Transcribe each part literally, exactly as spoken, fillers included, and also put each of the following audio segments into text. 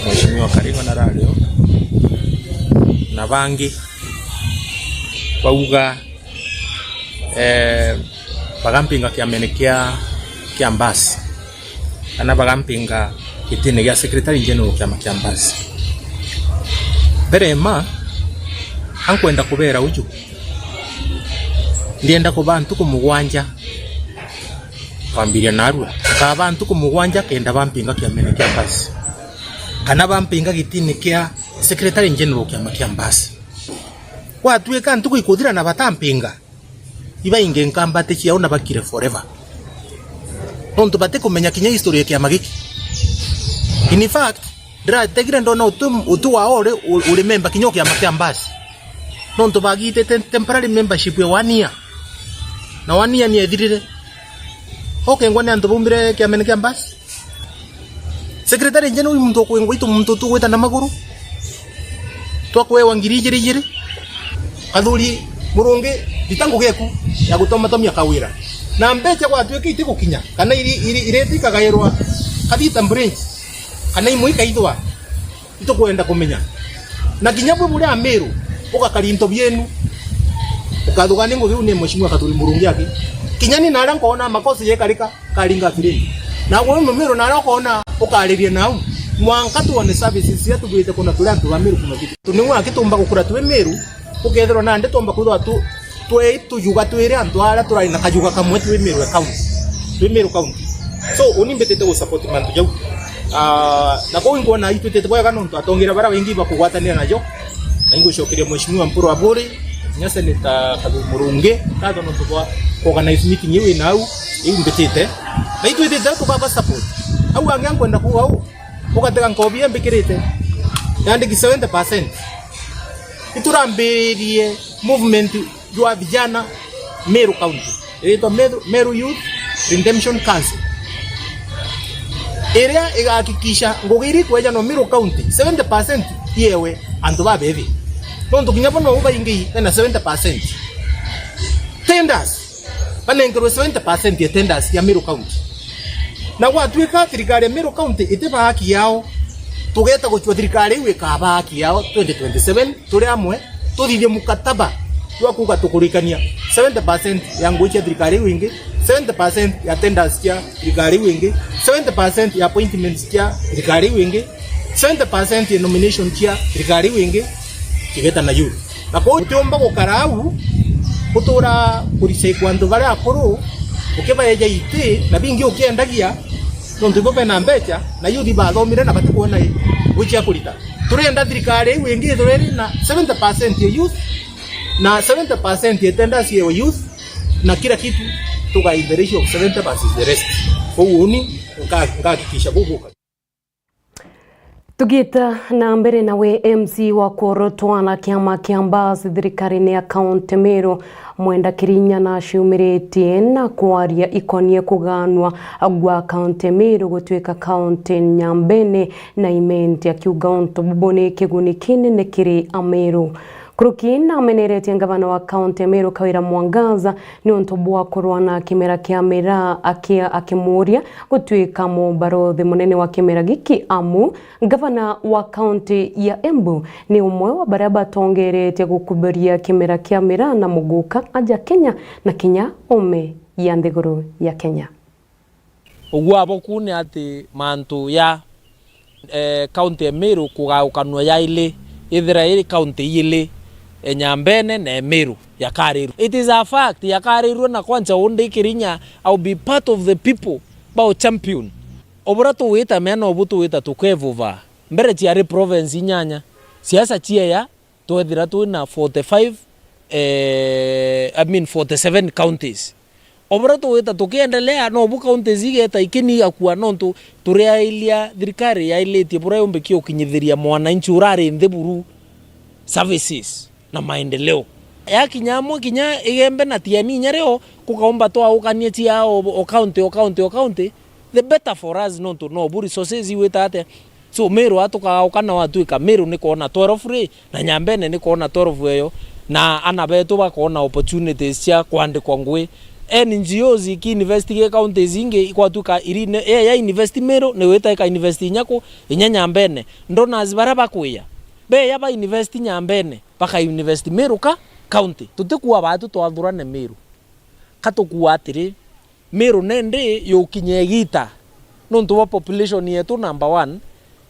Mheshimiwa Kariuki na Rario na bangi bauga, eh, bagampinga kiamene kia, kia Mbasi, kana bagampinga gitine gia Secretary General kiama kia Mbasi. Mbere mma, ankwenda kubera uju, ndienda kuba ntuku mugwanja kwambiria narua, nkaba ntuku mugwanja kenda bampinga kiamene kia Mbasi, kana bampinga gitine kia Secretary General kiama kia Mbasi. Gwatuika ntuku ikuthira na batampinga, ibaingi nkambati ciao na bakire forever. Nontu batikumenya kinya history ya kiama giki. In fact, ndirategire ndona utu, utu wao uri, uri memba kinya o kiama kia Mbasi. Nontu bagitite temporary membership ya one year. Na one year ni ethirire. Okengwa ni antu baumire kiamene kia Mbasi. Secretary General wi muntu ukwingwa itu muntu tugwita na maguru. Twakwewa ngiri ijiri ijiri. Kathuri Murungi, rita ngugi eku ya gutomatomia kawira. Na mbecha gwatuika itigukinya, kana iri, iri, ireti ikagairwa Kathita Bridge, kana imwe ikaithwa. Itukwenda kumenya. Na kinya bwi buri Amiru, ugakari into bienu. Ukathugania ngugi iu ni Mheshimiwa Kathuri Murungi aki. Kinya ni naria nkoona makosa yekarika, karinga atiri. Na gwe Mumiru naria ukoona ukariria nau. Mwanka tuone services cia tubwite kuna turi antu ba Miru kuma kitu. Tuniu aki tumba gukura twi Miru, ukethirwa nandi tumba kwithirwa tu, twi tujuga twiri antu aria turari na kajuga kamwe twi Miru e county. Twi Miru county. So, uni mbitite gu support mantu jau. Ah, na kou inkwona itwitite bwega nontu atongeria baria baingi bakugwatanira najo. Na ingucokeria Mheshimiwa Mpuru Aburi, kinya Senator Kathuri Murungi, ngatho nontu bwa ku organize meeting iu inau, iu mbitite. Na itwitite tukaba support. Au angi ankwenda kuuga uu, ugatega nkobi imbikirite. Yandiki seventy percent. Iturambiririe movement jwa vijana Meru County, iritwa Meru, Meru Youth Redemption Council, iria igahakikisha ngugi iria ikwejanwa Meru County, seventy percent iewe antu babethi. Nontu kinya bo nou baingi bena seventy percent. Tenders, banenkerwe seventy percent ya tenders ya Meru County. Na gwatuika thirikari ya Meru County itiba haki yao, tugeta gucua thirikari iu ikaba haki yao twenty twenty-seven. Turi amwe, tuthithie mukataba jwa kuuga tukurikania seventy percent ya ngugi cia thirikari iu ingi, seventy percent ya tenders cia thirikari iu ingi, seventy percent ya appointments cia thirikari iu ingi, seventy percent ya nomination cia thirikari iu ingi, kigeta na youth. Na kou utiumba gukara au, gutura kurecycle antu baria akuru, ukibaeja iti, na bingi ukiendagia, nontu ibo bena mbecha, na youth bathomire na batikwona i, gwicia kurita. Turenda thirikari iu ingi ithirwe iri na seventy percent ya youth, na seventy percent ya tenders ya youth, na kila kitu tuga in the ratio of seventy versus the rest. Kou uni nka-, nkahakikisha buu buka. Tugita na mbere nawe, M C wa Kworo Twala, kiama kia Mbasi thirikarine ya kaunti Meru, Mwenda Kirinya naciumiritie na kwaria ikonie kuganwa gwa kaunti Meru gutuika kaunti nyambene na Imenti, akiuga untu bubu ni kiguni kinene kiri Ameru. Nkuruki nameneretie ngavana wa kaunti ya Meru Kawira Mwangaza niuntu bwa kurwa na kimera kia miraa, aki-, akimuuria gutuika mubarothi munene wa kimera giki, amu ngavana wa kaunti ya Embu ni umwe wa baria batongeretie gukubiria kimera kia miraa na muguka aja Kenya na kinya ome ya nthiguru ya Kenya. Ugwabo kuu ni ati mantu ya, eh, kaunti ya Meru kugaukanua yaili, ithira iri kaunti iili, e Nyambene na Meru yakarirwe. It is a fact, yakarirwe na kwanza undi Kirinya, I'll be part of the people bao champion. Obura tuwita mea nobu tuwita tukevuva. Mbere ciari province inyanya, siasa cieya, twethira twina forty-five, eh, I mean forty-seven counties. O buria tugwita tukiendelea, nobu counties igeta ikini igakua, nontu turiairia thirikari yailitie buria yumbikie ukinyithiria mwananchi urari nthi buru services na maendeleo. Yakinya amwe kinya Igembe na Tiani inya rio kukaumba twaukanie cia o, o county, o county, o county, the better for us, nontu nobu resources igwita atia. So, Meru atukagaukana watwika Meru ni kwona twelve ri, na Nyambene ni kwona twelve eyo, na ana betu bakona opportunities cia kwandikwa ngugi N G Os iki invest gi counties ingi, ikwatuika iri ne-, ye ya invest Meru, ni wita ika invest inya ku, inya Nyambene. Donors baria bakwia, beya ba invest Nyambene, baka invest Meru ka county. Tutikua baatu twathurane Meru. Ka tukua atiri, Meru nende yukinya igita, nontu bwa population yetu number one,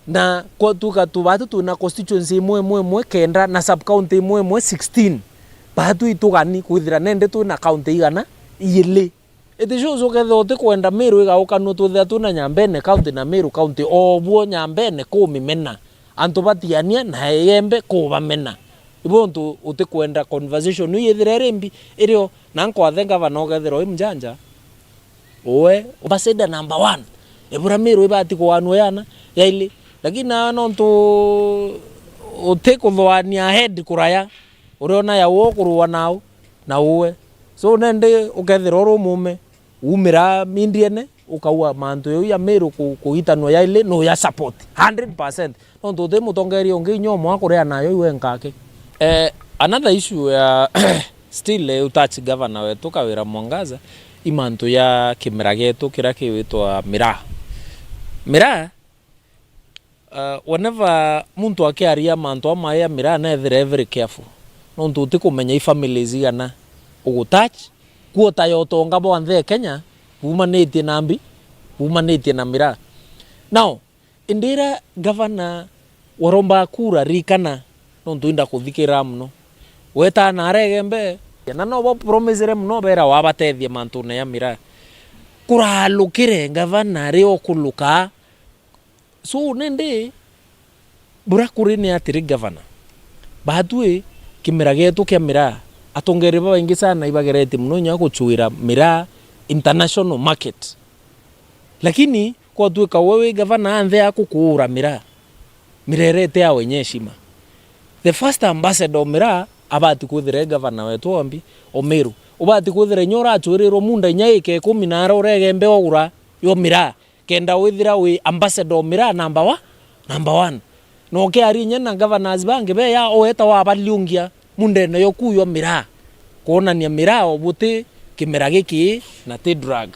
na kwa tuka tu baatu twina constituency imwe imwe imwe kenda na sub county imwe imwe sixteen. Baatu itugani kwithira nende twina county igana? Iili. It shows ukethira utikwenda Meru igaukanua twithira twina Nyambene county na Meru county, o buo Nyambene kumimena. Antu batiania na Igembe kubamena. Ibo untu utikwenda conversation iu yithire iri mbi, irio na nkwathe ngavana ukethirwa wi mjanja. Uwe, ambassador number one. Ebura Meru ibati kuganua yana, yaili. Lakini na nontu utikuthuania head kuraya, uriona ya uo kurua nau, na uwe. So, nende ukethirwa uri umume, umira mindiene, ukaua mantu yau ya Meru ku-, kugitanua yaili, no ya support, hundred percent. Nontu uti mutongeria ungi inya umwe akuria nayo iwe nkaki. Eh, another issue ya still, eh, utouch governor wetu Kawira Mwangaza, i mantu ya kimera gietu kiria kiwitwa miraa. Miraa, uh, whenever muntu akiaria mantu amaya miraa, nethire very careful. Nontu utikumenya i families igana ugutouch, quarter ya utonga bwa nthi ya Kenya bumanitie na mbi, bumanitie na miraa. Now, indi iria gavana waromba kura, ririkana, nontu indakuthikira mono. Weta na aregembe, na no bo promisere mono, bera wabatethia mantune ya miraa. Kuralukire gavana ri okuluka. So, nende, bura kuri ni atiri gavana, batwi kimera gietu kia miraa, atongeria babaingi sana ibagerete mono inya guchuira miraa international market. Lakini kwatuika we wi gavana anthe akukuura miraa, miraa irete ya wenye heshima. The first ambassador o miraa abati kwithira e gavana wetu ombi, o Meru. Ubati kwithira inya urachuirirwe munda inya ika ikumi na ara uregembe ogura yo miraa, kenda withira wi ambassador o miraa number wa-, number one. Na ukiaria inya na governors bangi beya, ueta wabaliungia mundene yoku yo miraa, kwonania miraa o buti kimera giki na ti drug.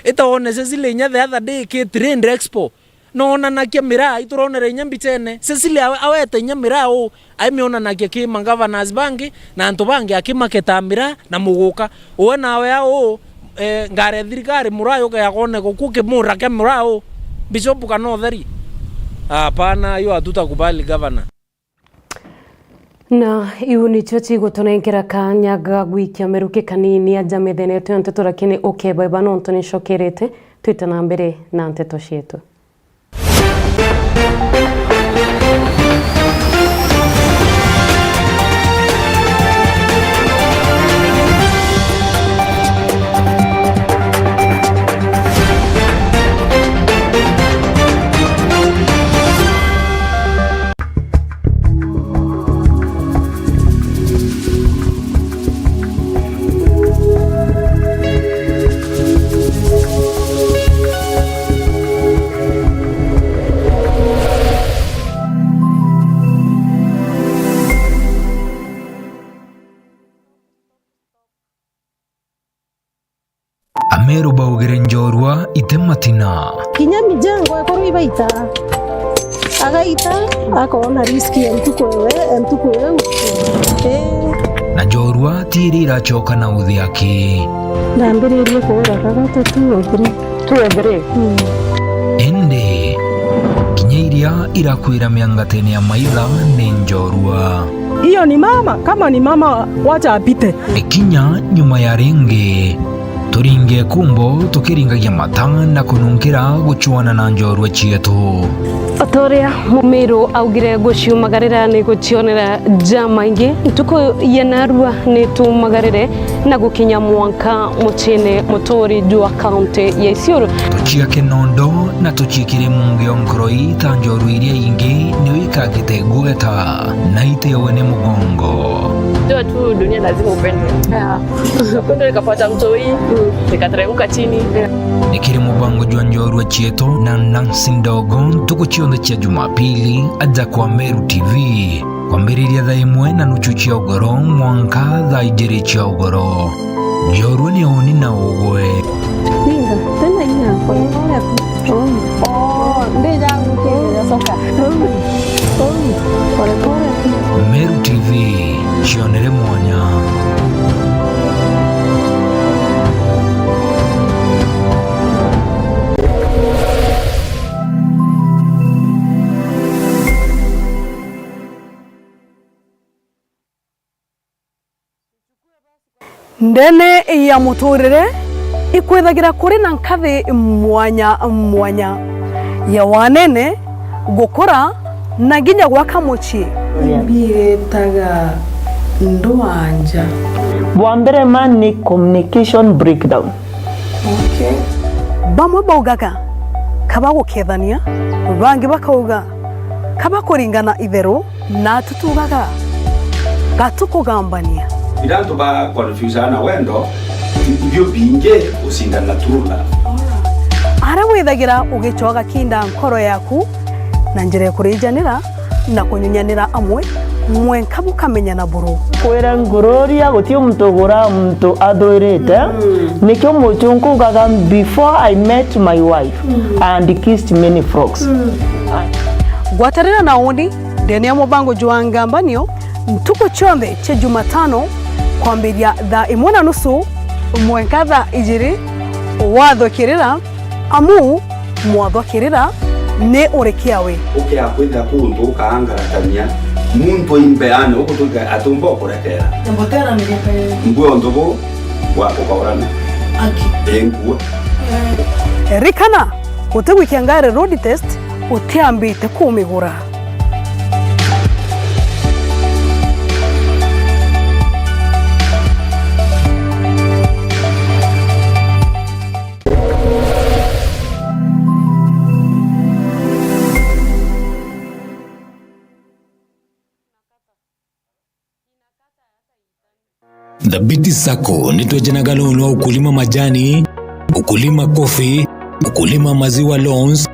Ita wone Cecily inya the other day ki Trade Expo, noonanagia miraa, ituronere inya mbichene. Cecily awe-, awete inya miraa u, aimionanagia ki ma governors bangi na antu bangi akimaketaa miraa na muguka. Uwe nawe au, eh, ngari ya thirikari muraa yukea kwone guku kimura kia miraa u. Bishop kana utheri? Hapana, hiyo hatutakubali, governor. Na iu nicio cigutunenkera kanya ga gwikia miruki kanini aja methene yetu ya nteto, lakini ukebeba nontu nicokerete, twite na mbere na nteto cietu. Ameru baugire njorua ite matina. Kinya mijengo ikorwa ibaita, agaita, akoona risk ya ntuku iwe, ya ntuku iu. Ii. Na njorua ti iria iracoka na uthi aki. Ndambiririe kuura kagatatu o three. Two or three. Mm. Indi, kinya iria irakwira miangatene ya maitha ni njorua. Hiyo ni mama, kama ni mama, wacha apite. Ikinya nyuma ya ringi, turinge kumbo tukiringagia mata na kununkira guchuana na njorua cietu. O ta uria Mumiru augire, guciumagarira ni gucionera ja maingi. Ntuku ya narua ni tumagarire na gukinya mwanka muciine muturi jwa kaunti ya Isiolo. Tuciake nondo na tuciikire mungi o nkoroi ta njorua iria ingi, nio ikagite gweta na itewe ni mugongo. Jua tu dunia lazima upendwe. Yeah. Upendwe, nikapata mtoi, nikateremka chini. Ni kiri mubango jwa njorua cietu na Nancy Ndogo, ntuku cionthe cia Jumapili, aja kwa Meru T V. Kwambiriria thaa imwe na nuchu cia ugoro mwanka thaa ijiri cia ugoro. Jorwe ni uni na ugwe. Pinga, tena inya, pole pole tu. Oi. Oh, ndija gukirira soka. Oi. Oi. Pole pole tu. Meru T V, cionere mwanya. Ndene ya muturire ikwithagira kuri na nkathi mwanya mwanya ya wanene, gukura, na nginya gwaka mucii. Mbiritaga ndwanja. Bwa mbere ma ni communication breakdown. Okay. Bamwe baugaga kaba gukethania, bangi bakauga kaba kuringana itheru, na tutugaga gatukugambania. Ira antu ba confuse na wendo, ibio bingi ucindana na true love. Aria withagira ugicoa gakinda nkoro yaku na njira ya kurijanira na kunyunyanira amwe, mwenka bukamenyana buru. Kwira ngururia, guti muntu ugura muntu athwirite. Mm. Nikio muchunku ugaga, "Before I met my wife, mm, I had kissed many frogs." Mm. Gwatanira na uni ndene ya mubango jwa Ngambanio ntuku cionthe cia Jumatano kwambiria thaa imwe na nusu mwenka thaa ijiri, wathukirira, amu mwathwa kirira ni uri kiawe. Ukea kwithira kuntu ukaangaratania muntu imbeane, ugutuika atumba ukurekera. Mbotera ni gikae. Mbwe untu bu bwa kukaurana. Aki. Enkua. Rikana, utigwikia ngari road test utiambite kumigura. Thabiti Sacco ni twejanaga loan wa ukulima majani, ukulima coffee, ukulima maziwa loans,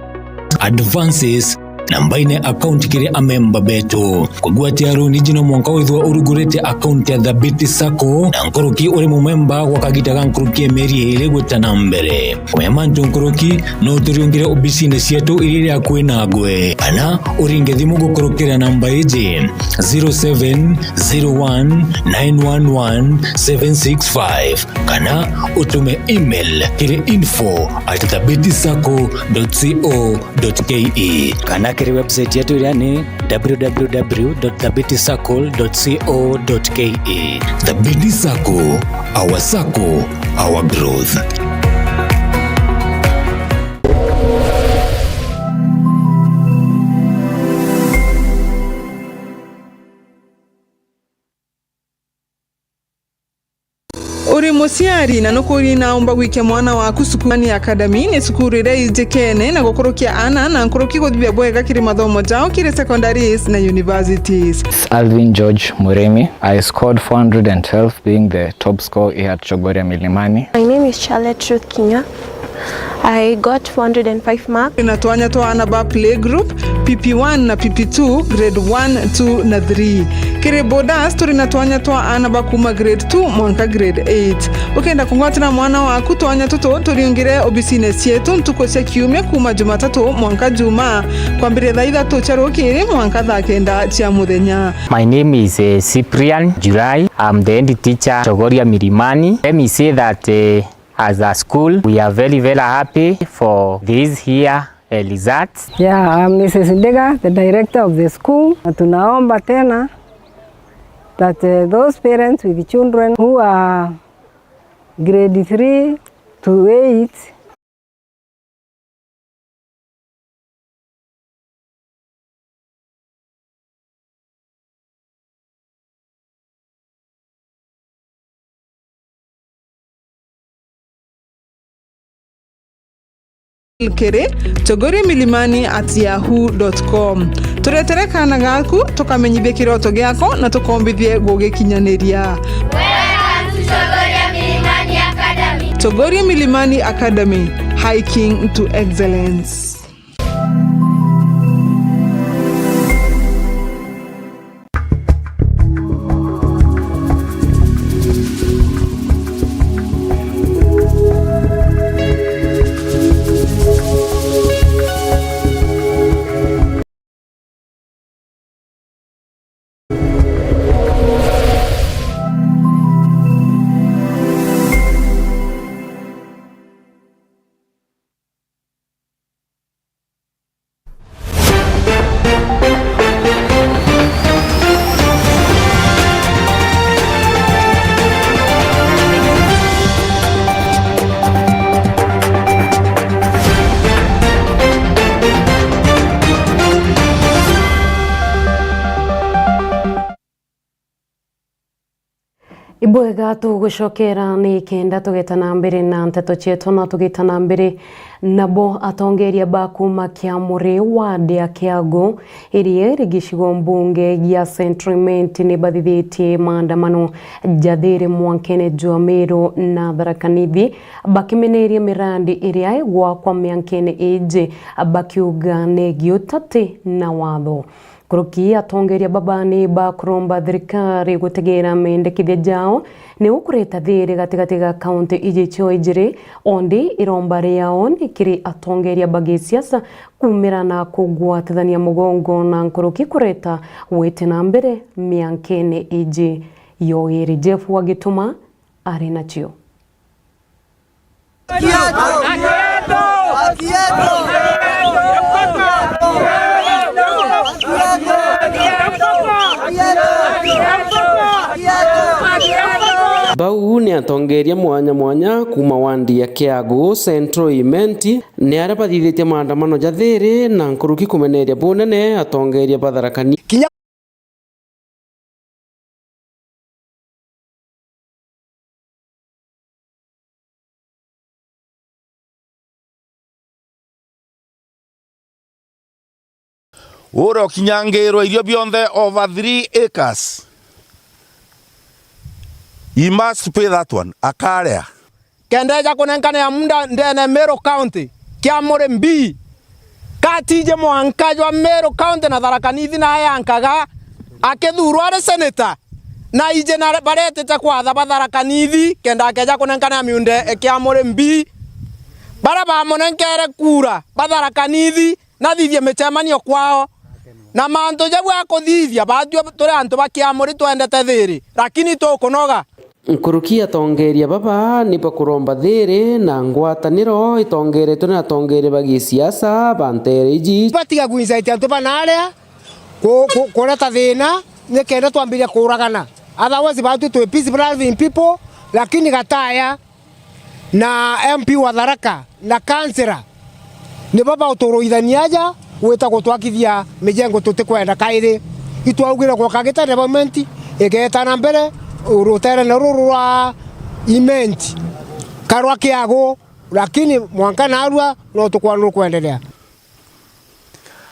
advances, na mbaine account kiri amemba betu. Kugwatia loan iji no mwanka withwa urugurite account ya Thabiti Sacco na nkuruki uri mumemba gwa kagita ga nkuruki ya mieri iiri gwita na mbere. Kumenya mantu nkuruki, no uturiungire obisine cietu iria iri akui nagwe, kana uringe thimu gukurukira namba iji, zero seven zero one nine one one seven six five, kana utume email kiri info at thabiti sacco dot co dot ke, kana kiri website yetu iria ni w w w dot thabiti circle dot co dot ke. Thabiti Sacco, our sacco, our growth. Uri muciari na nukuria naumba gwikia mwana waku Sukurani Academy? Ni cukuru iria ijikene na gukurukia aana na nkuruki guthithia bwega kiri mathomo jao kiri secondaries na universities. Alvin George Murimi. I scored four hundred and twelve, being the top score here at Chogoria Milimani. My name is Charlotte Ruth Kinya. I got four hundred and five marks. Ina twanya twa aana ba playgroup, P P one na P P two, grade one, two na three. Kiri Bodas, turi na twanya twa aana ba kuuma grade two mwanka grade eight. Ukenda kungwatira mwana waku twanya tutu, turiungire obisine cietu ntuku cia kiumia kuuma Jumatatu mwanka Jumaa, kwambiria thaa ithatu cia rukiri mwanka thaa kenda cia muthenya. My name is, eh, Cyprian July. I'm the head teacher, Chogoria Milimani. Let me say that, eh, as a school, we are very, very happy for this year, eh, results. Yeah, I'm Missus Ndega, the director of the school. Na tunaomba tena that, eh, those parents with children who are grade three to eight, kiri chogoria milimani at yahoo dot com. Turetere kaana gaku, tukamenyithie kiroto giako na tukombithie gugikinyaniria. Welcome to Chogoria Milimani Academy. Chogoria Milimani Academy, hiking to excellence. Ibwega tugucokera ni kenda tugeta na mbere na nteto cietu, na tugeta na mbere nabo atongeria ba kuma Kiamuri ward ya Kiagu, iria iri gicigo mbunge gia Central Imenti, ni bathithitie maandamano ja thiri mwankene jwa Meru na Tharaka Nithi, bakimeneria mirandi iria igwakwa miankene iji, bakiuga ni giutati na watho. Nkuruki atongeria baba ni bakuromba thirikari gutegera mendekithia jao ni ukureta thiri gatigati ga kaunti iji cio ijiri. Ondi iromba riao ni kiri atongeria ba gisiasa kumira na kugwatithania mugongo na nkuruki kureta witi na mbere miankene iji yo iri. Jeff Wagituma ari nacio. Bau ni atongeria mwanya mwanya kuma wandi ya Kiagu Central Imenti, ni aria bathithitie maandamano ja thiri na nkuruki kumeneria bunene atongeria ba Tharaka Nithi. Kinya Uria ukinyangirwa irio bionthe over three acres, he must pay that one, akaria. Kenda eja kunenkanira muunda ndene Meru County, Kiamuri B, katiji mwanka jwa Meru County na Tharaka Nithi na ayankaga, akithurwa ari senator, na iji na baretite kwatha ba Tharaka Nithi, kenda akeja kunenkanira miunda e Kiamuri B, baria bamunenkere kura ba Tharaka Nithi, nathithie micemanio kwao. Na mantu jau akuthithia, baatue turi antu ba Kiamuri twendete thiri, lakini tukunoga. Nkuruki atongeria baba ni bakuromba thiri na ngwataniro itongeretwe ni atongeria ba gisiasa ba nteere iji. Batiga kuincite antu banaria ku-, ku-, kureta thina, nikenda twambiria kuuragana. Otherwise, baatue twi peace loving people, lakini Gataya na M P wa Tharaka na kansela nibo bauturuithania aja gwita gutwakithia mijengo tutikwenda kairi. Itwaugire gwoka gita development igeeta na mbere ruteerene ruru rwa Imenti karwa Kiagu, lakini mwanka narua no tukwona rukwendelea.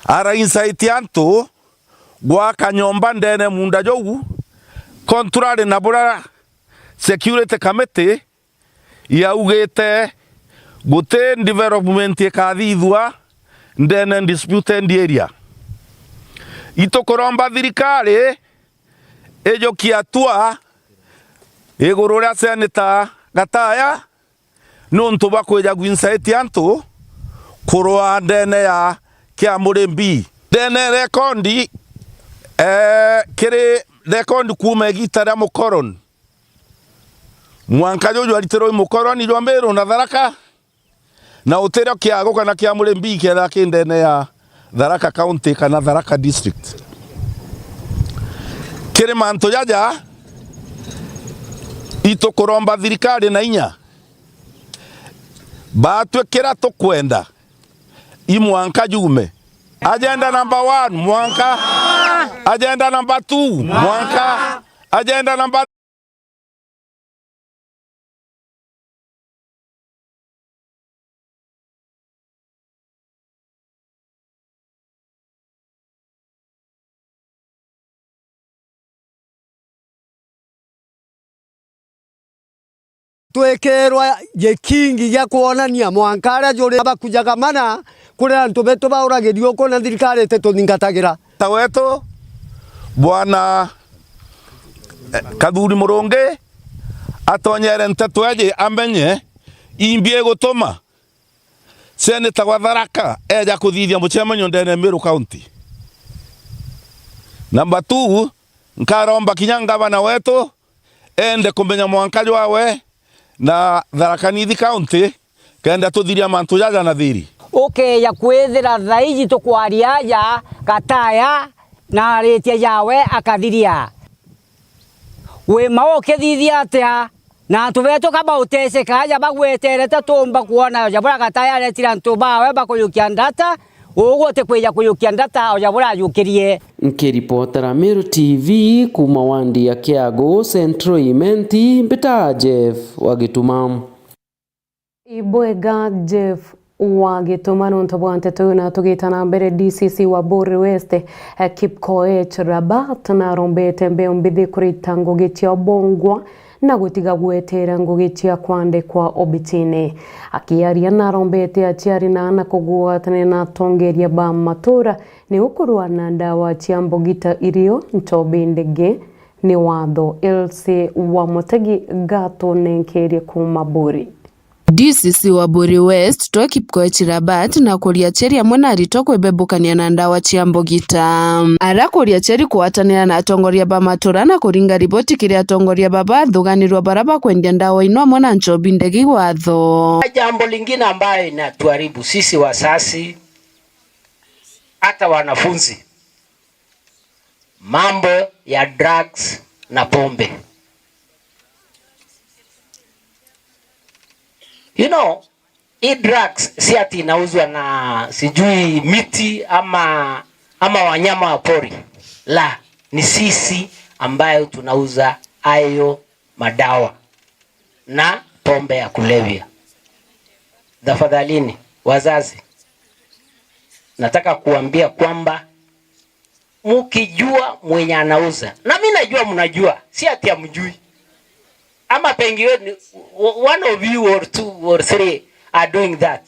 Arainsaiti antu gwaka nyomba ndene muunda jou, contrary na buria security committee yaugite guti development ikathithua ndene disputed area. Itukuromba thirikari ijukie hatua iguru ria Senator Gataya niuntu bwa kwija gwinsaiti antu kurwaa ndene ya Kiamuri B. Ndene rekondi, eh, kiri rekondi kuuma igiita ria mukoroni, mwanka juju aritirwe i mukoroni jwa Meru na Tharaka, na utirio Kiagu kana Kiamuri B kiethira ki ndene ya Tharaka County kana Tharaka District. Kiri mantu jaja, itukuromba thirikari na inya, baatue kira tukwenda, i mwanka jume. Agenda number one, mwanka. Agenda number two, mwanka. Agenda number Twikirwa gikingi gia kwonania mwanka aria juri bakujaga mana kuri antu betu bauragiri uku na thirikari itituthingatagira. Ta wetu, Bwana, eh, Kathuri Murungi atonyere nteto eji amenye imbi igutuma Senator wa Tharaka eja kuthithia mucemanio ndene ya Meru County. Number two, nkaromba kinya ngavana wetu ende kumenya mwanka jwawe na Tharaka Nithi County, kenda tuthiria mantu jaja na thiri. Ukeeja kwithira thaiji tukwaria aja, Gataya na aritie jawe akathiria. Wima ukithithia atia? Na antu betu ka bauteceka aja bagweterete tuumba kwona ja buria Gataya aretire antu bawe bakujukia ndata, Ugu utikwija kuyukia ndata o ja buria ajukirie. Nkiripotera Meru T V kuuma wandi ya Kiagu Central Imenti, mbita Jeff wa Gituma. Ibwega Jeff wa Gituma nontu bwa nteto iu, na tugita na mbere, D C C wa Buri West, eh, Kipkoech Rabat narombete mbeu mbithi kurita ngugi cia bongwa na gutiga gweteera ngugi cia kwandikwa obitine. Akiaria narombete aciari na aana kugwatanira na atongeria ba matuura ni gukurwa na ndawa cia mbugita irio nchobi ndege ni watho. Elsie wa Mutegi gatunenkerie kuuma Buri. D C C wa Buri West, Twe Kipkoech Rabat, na kuria aciari amwe na aritwa kwibebukania na ndawa cia mbugita. Arakuria aciari kugwatanira na atongoria ba matuura na kuringa riboti kiri atongoria baba athuganirwa bara bakwendia ndawa ino amwe na nchobi ndege i watho. Jambo lingine ambayo inatuharibu sisi wasasi, hata wanafunzi, mambo ya drugs na pombe. You know, hii drugs si ati inauzwa na sijui miti ama, ama wanyama wa pori. La, ni sisi ambayo tunauza hayo madawa na pombe ya kulevya. Tafadhalini, wazazi, nataka kuambia kwamba mukijua mwenye anauza, na mi najua mnajua, si ati hamjui, ama pengine one of you or two or three are doing that.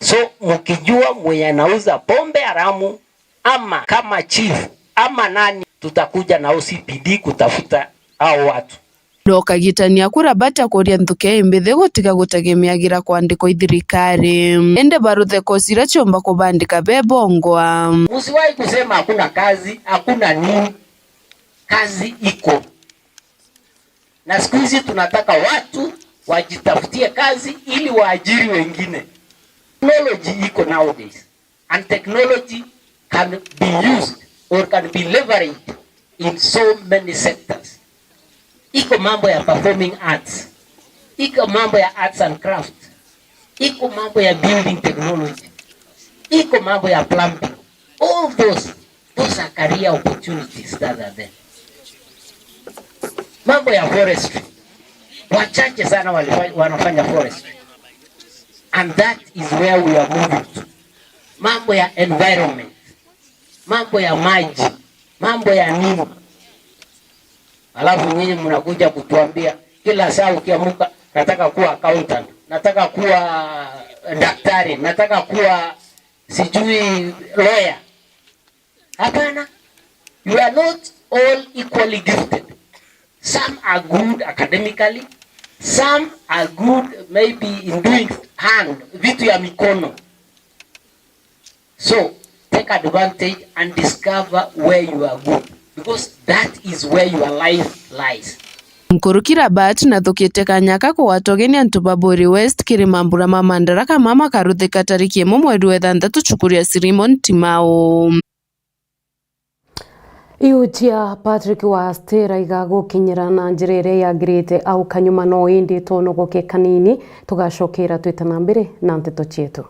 So mukijua mwenye anauza pombe haramu, ama kama chief ama nani, tutakuja na O C P D kutafuta hao watu. Ndokagitania kura bata kuria nthuki imbithi gutiga gutegemeagira kwandikwa i thirikari. Indi baruthe kosi iria ciumba kubandika bebongwa. Msiwahi kusema hakuna kazi, hakuna nini. Kazi iko. Na siku hizi tunataka watu wajitafutie kazi ili waajiri wengine. Technology iko nowadays. And technology can be used or can be leveraged in so many sectors. Iko mambo ya performing arts, iko mambo ya arts and craft, iko mambo ya building technology, iko mambo ya plumbing. All those, those are career opportunities that are there. Mambo ya forestry, wachache sana walifa-, wanafanya forestry. And that is where we are moving to. Mambo ya environment, mambo ya maji, mambo ya nini. Alafu nyinyi mnakuja kutuambia kila saa ukiamuka, "Nataka kuwa accountant, nataka kuwa daktari, nataka kuwa sijui lawyer." Hapana. You are not all equally gifted. Some are good academically, some are good maybe in doing hand, vitu ya mikono. So, take advantage and discover where you are good, because that is where your life lies. Nkuruki Rabat nathukite kanya ka kugwatwa ugeni antu ba Buri West kiri mambura ma Madaraka mama makaruthika tariki imwe mweri wa ithanthatu cukuru ya Sirimon Timau. Iu cia Patrick wa Stella igagukinyira na njira iria yagirite au kanyuma, no indi twonogoke kanini, tugacokera twite na mbere na nteto cietu.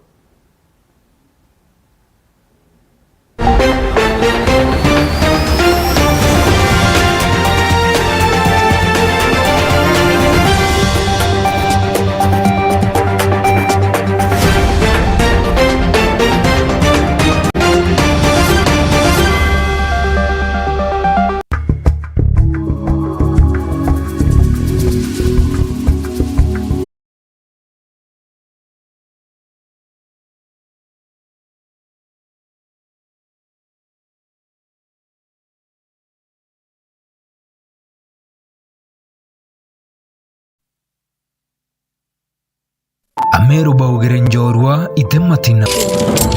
Ameru baugire njorua ite matina.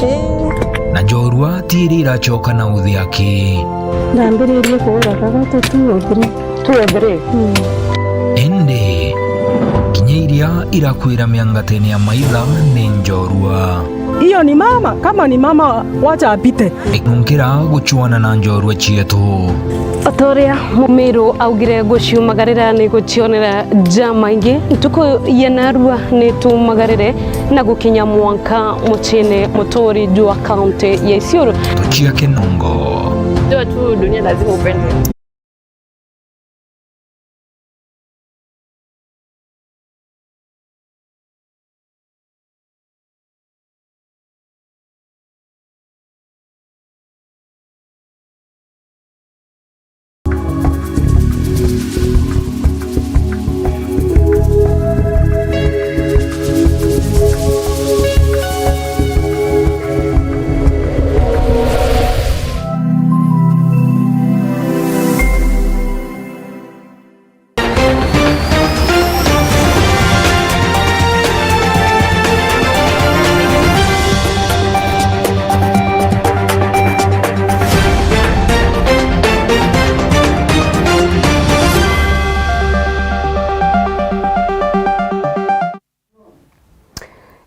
Ii. Na njorua ti iria iracoka na uthi aki. Ndambiririe kuura kaga tu two or three. Two or three. Mm. Indi, kinya iria irakwira miangatene ya maitha ni njorua. Hiyo ni mama, kama ni mama, wacha apite. Nungkira guchuana na njorua cietu. O ta uria Mumiru augire, guciumagarira ni gucionera ja maingi. Ntuku ya narua ni tumagarire na gukinya mwanka muciine muturi jwa kaunti ya Isiolo. Tucia Kinongo. Jua tu dunia lazima upendwe.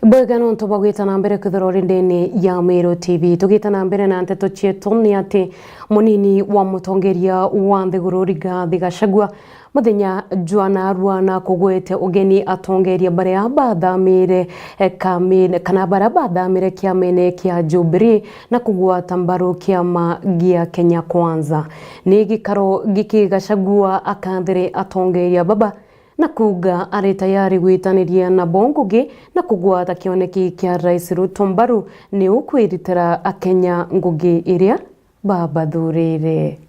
Bwega nontu bwa gwita na mbere kwithirwa uri ndene ya Meru T V. Tugita na mbere na nteto cietu, ni ati munini wa mutongeria wa nthiguru Rigathi Gachagua muthenya jwa narua na kugwete ugeni atongeria baria bathamire, eh, kamine, kana baria bathamire kiamene kia Jubilee na kugwata mbaru kiama gia Kenya Kwanza. Ni gikaro giki Gachagua akathire atongeria baba na kuuga ari tayari gwitaniria nabo ngugi na kugwata kioneki kia Rais Ruto mbaru ni ukwiritira Akenya ngugi iria babathurire.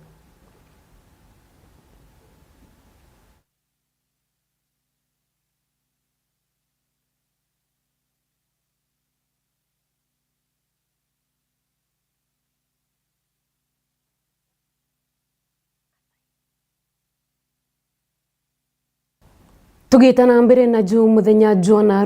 Tugita na mbere na ju muthenya jwa na